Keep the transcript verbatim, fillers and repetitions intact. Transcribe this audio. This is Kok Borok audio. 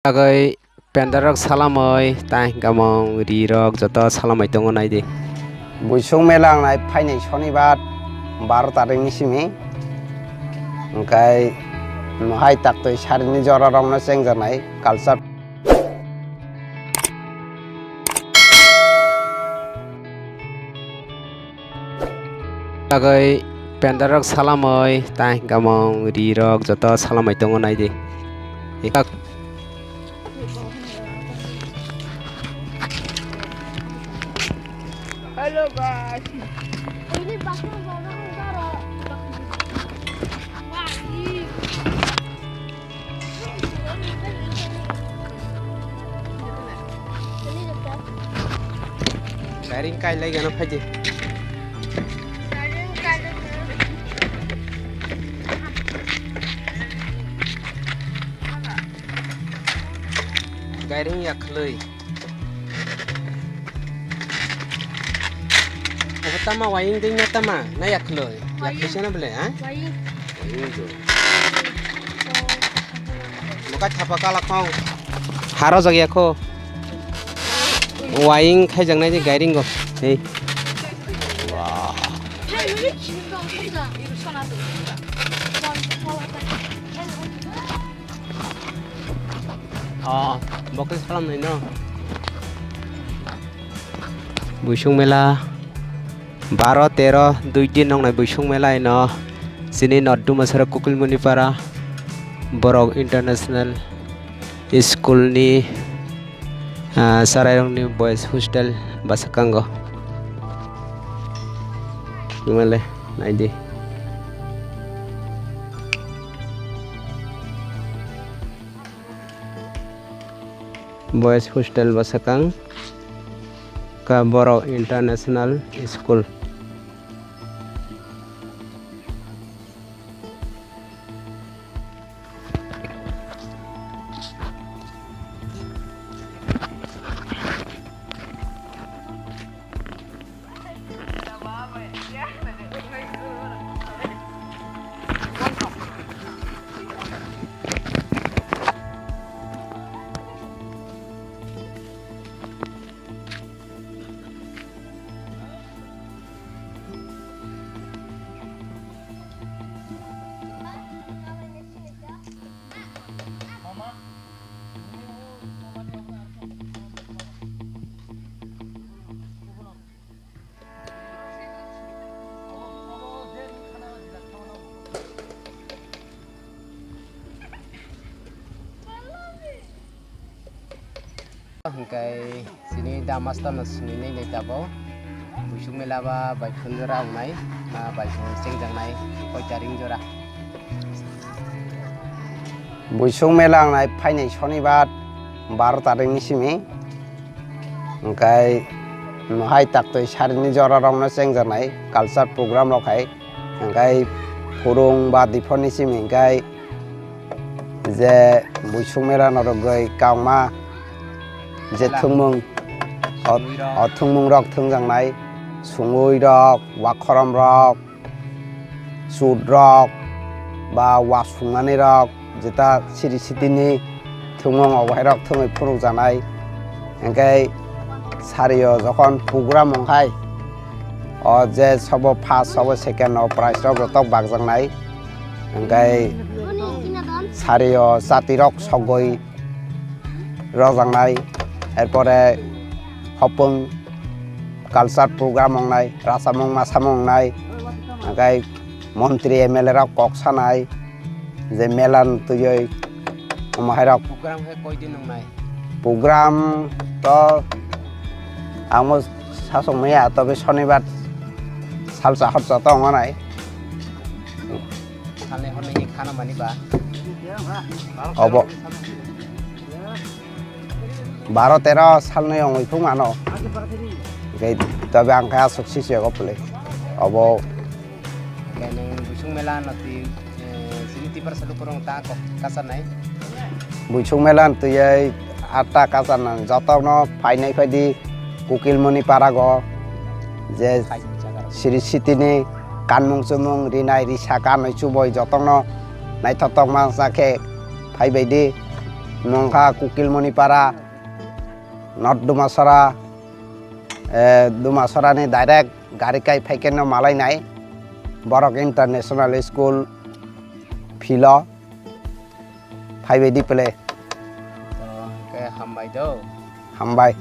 Agwi pendal rok salamwi, tai hwnka mung ri rok joto salamwi tongo, nai di. Buisuk mela wngnai phainai Sonibar baro tarikni simi. Hwnkhe mohai taktwi sarini jora rokno chengjaknai culture. Agwi pendal rok salamwi, tai hwnka mung ri rok joto salamwi tongo, nai di. Hello guys. Gairing kai lai gana phaidi. Gairing ya khlwi. Obo tama waying ding na tama na ya khlwi. Ya khlwi sana bole, ha? Waying. Waying do. Buka thapa kala khong. Haro jagya kho. Waying khai jang nai je gairing go. Hey. Wah. Oh, bokhe salam nai no. Buisuk mela baro tero dui din nongnai Buisuk mela ino chini North Dumasara Kukilmuni para Borok International School ni, ah, chwrairokni boys hostel bwskango. Mele naidi. Boys hostel bwsakang ka Borok International School. Hwnkhe chini da master no swnwi nai nai tabok. Buisuk mela ba bai phunjora wngnai, ba bai phung chengjaknai, koi taring jora. Buisuk mela wngnai phainai Sonibar baro tarikni simi. Hwnkhe mohai taktwi sarini jora rokno chengjaknai culture program rok hai. Hwnkhe phurung ba diphoni simi hwnkhe je buisuk mela norogwi kaungma je thwngmung, o, o thwngmung rok thwngjaknai, sungwi rok, wakhorok rok, chut rok ba wasukmani rok, jeta siri sitini thwngmung o bahai rok thwngwi phunukjaknai. Hwnkhe sario jokhon program wnkhai, o je sobo first, sobo second o prize rok joto bakjaknai. Hwnkhe sario chati rok sogwi rwjaknai, erpore hopung culture program wngnai, rasamung masamung wngnai, hwnkhe montri M L A rok kok sanai, je mela ni twiwi omo hai rok. Program hai koi din wngnai? Program to amo sasok maya, tobe Sonibar salsa horsa to wngnai. Salnai hornai ni khana mani ba? Obo. Baro tero salnwi wngwi phung mano. Hwnkhe tobe ang khe aswk sisi yago pwlwi. Obo. Khe nwng Buisuk mela no twi, eh, chini Tiprasa lukurok ta kok kacharnai? Buisuk mela no twiwi atta kacharnai, jotono phainai phaidi Kukilmoni parago je siri sitini kanmung chumung rinai risa kanwi chuboi jotono naithotok ma sa khe phaibaidi. Nongkha Kukilmoni para, North Dumasara, eh, Dumasarani direct gari kai phaikeno malainai Borok International School field o phaibai di pele. To, hwnkhe hambai do. Hambai.